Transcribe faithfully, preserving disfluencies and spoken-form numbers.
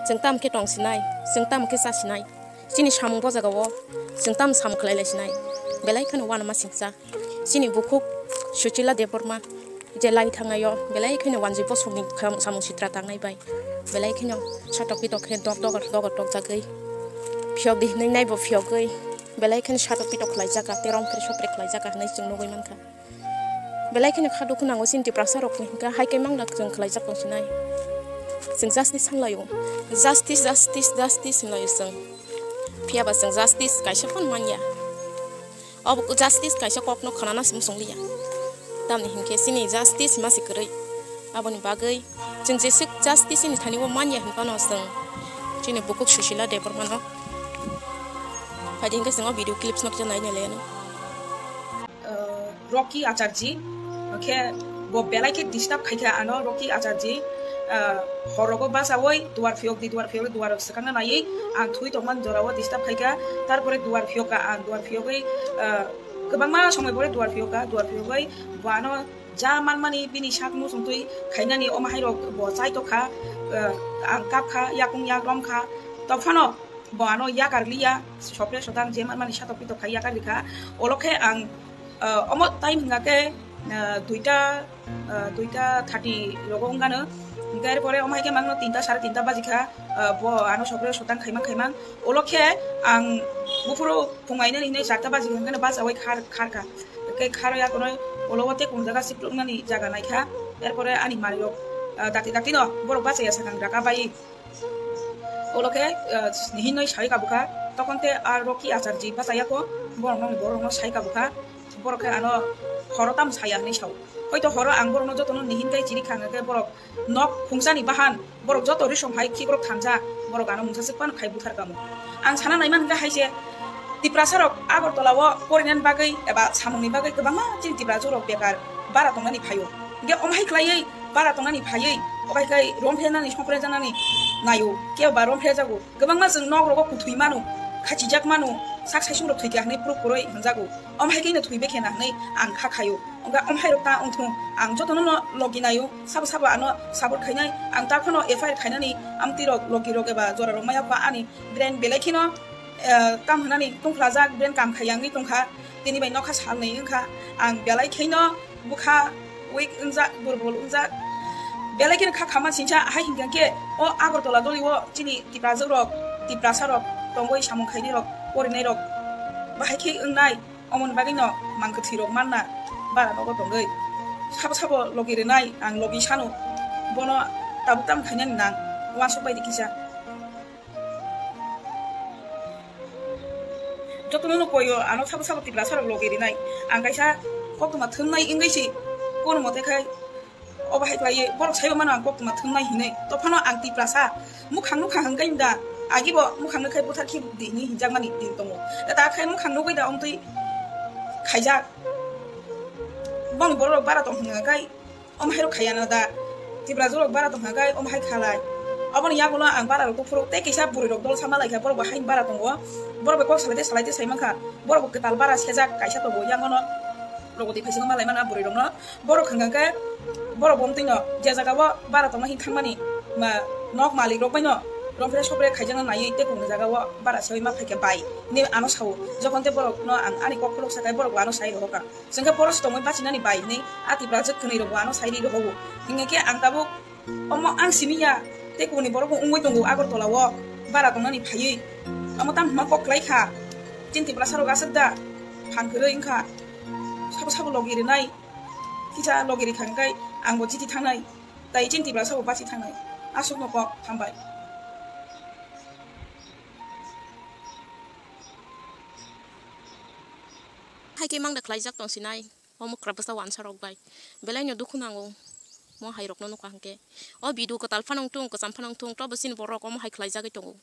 Chwng tamo khe tong sinai, chwng tamo khe cha sinai, chini samung bo jaga o chwng tamo samung khlai lai sinai, belai kheno uanama singcha. Chini bukhuk Suchila Debbarma je lai thangnai o belai kheno wanjwi bosongni kham-, samung sitra tangnai bai belai kheno satok pitok khe dok dogar dogar tokjagwi phiyok di hinwi naibo phiyogwi belai kheno satok pitok khlaijak, tei romphre sopre khlaijak hinwi chwng nugwi mankha. Belai kheno kha dukhu nango chini Tiprasa rokni hwnkhe hai khe mangla chwng khlaijak tong sinai. Chwng justice sanlaio. Justice, justice, justice hinlaio chwng. Phiya ba chwng justice kaisa phano manya. Obo justice kaisa kokno khwnana se muchung liya. Tamni hinkhe chini justice ma se kwrwi. Aboni bagwi chwng jeswk justice ni thani o manya hinphano chwng chini bukhuk Sushila Debbarmano. Phaidi hinkhe chwng o video clips no kisa nai nai lai ano. Uh, Rocky Acharji, khe bo belai khe disturb khai kha ano Rocky Acharji, uh, horogo bachawi duar phiyok di, duar phiyok di, duar swkangna naiwi ang thui tongman jorao disturb khai kha, tarpore duar phiyok kha ang, duar phiyogwi, uh, kwbangma somoi pore duar phiyok kha, duar phiyogwi bo ano ja manmani bini sak muchung twi khainani omo hai rok bo chai tokha, uh, ang kap kha, yakung yak rom kha, tokphano bo ano yakar liya, sopre sotang je manmani satok pitok khai yakar rikha. Olo khe ang, ah, omo time hwnga khe, ah, duita, ah, duita thirty rogo wngano. Hwnkhe er pore omo hai khe mangno tinta, sare tinta baji kha, ah, bo ano sopre sotang khaimang khaimang. Olo khe ang buphuru phungainani hinwi charta baji kha hwnkhe bachawi khar, khar kha. Hwnkhe khar ya kono olo o tei kung jaga sipru wngnani jaga nai kha. Er pore ani manwi rok, ah, dakti dakti no borok bachaya sakang raka bai. Olo khe, ah, hinwi sai kabukha, tokon te a Rocky Acharji bachaya kho, borok no, borok no sai kabukha, borok khe ano horo tamo saya hinwi sao. Hoito horo ang borok no joto no nihin kai chiri khang khe borok nok khungsani bahan, borok joto risong hai khikrok thansa, borok ano mungsa swk phano khai buthar kamo. Ang sana naiman hwnkhe hai se, Tiprasa rok Agartala o porinani bagwi eba samungni bagwi kwbangma chini Tiprajwk rok bekar bara tongnani phaio. Hwnkhe omo hai khlaiwi bara tongnani phaiwi obo hai khe romphe nani, songpre janani naio, kebo ba romphe jago. Kwbangma chwng nok rogo kuthwi mano, khachijak mano, sak saisung rok thwikha hinwi proof kwrwi hwnjago. Omo hai khe no thwibai khe na hinwi ang kha khaio. Hwnkhe omo hai rok ta wngthung, ang jotono no logi naio, sabo sabo ano support khainai, ang ta phano F I R khainani amtwi rok, logi rok eba jora rok maya kho ani brain belai kheno, eh, kam hwnani tongkhlajak, brain kam khai yangwi tongkha, tini bai nokha salnwi wngkha, ang belai kheno bwkha weak wngjak, durbol wngjak, belai kheno kha khama singcha, hai hinkha khe o Agartala doli o chini Tiprajwk rok, Tiprasa rok tongwi samung khainai rok, porinai rok bahai khe wngnai. Omoni bagwino mang kwthwi rok manna bara nogo tongwi. Sabo sabo logi rwnai ang logi sano bono tabuk tam khainani nang uansuk bai di kisa. Jotono no koyo ano sabo sabo Tiprasa rok logi rwnai. Ang kaisa koktwma thumnai wngwi si kono mote khai Obo hai khlaiwi borok saibo mano ang koktwma thumnai hinwi. Tophano ang Tiprasa, mukhang nukha hwnkhe da, agibo mukhang nukhai buthar khi di hinwi hinjakmani din tongo. Da, da khai mukhang nugwi da omtwi khaijak. Boni borok bara tong hwnka khai, omo hai rok khaiya na da. Tiprajwk rok bara tong hwnka khai, omo hai khalai. Oboni yagulo ang bara rok buphuru tei kisa bwrwi rok dol sama laikha, borok bo haini bara tongo. Borok bai kok salai tei salai tei sai mankha. Borok bo kwtal bara sejak kaisa tongo, yangono rogoti phaisingma lai mana bwrwi rokno. Borok hwnka khe borok bo omtwino je jaga o bara tongma hin thangmani ma nok malik rok bai no romphre sopre khaijakna naiwi tei kunu jaga o bara sewi ma phaikha bai hinwi ano sao. Jokhon tei borok no ang ani kok khulok sakai borok bo ano sai rohorkha. Chwngkhe boros tongwi bachinani bai hinwi a Tiprajwk kwnwi rok bo ano sai ri rohogo. Hinkhe ang tabuk omo ang simi ya tei kunu borok bo wngwi tongo Agartala o bara tongnani phaiwi. Omo tamo hwnma kok kwlai kha. Chini Tiprasa rok aswk da phan kwrwi wngkha. Sabo sabo logi rwnai. Kisa logi rikha hwnkhe angbo chiti thangnai, tai chini Tiprasa bo bachi thangnai. Aswkno kok, hambai. Hai khe mangda khlaijak tong sinai, omo kwra bwsa wansa rok bai. Belai no dukhu nango, mo hai rokno nukha hwnkhe. O video kwtal phano wngthung, kwcham phano wngthung, tobo chini borok omo hai khlaijagwi tongo.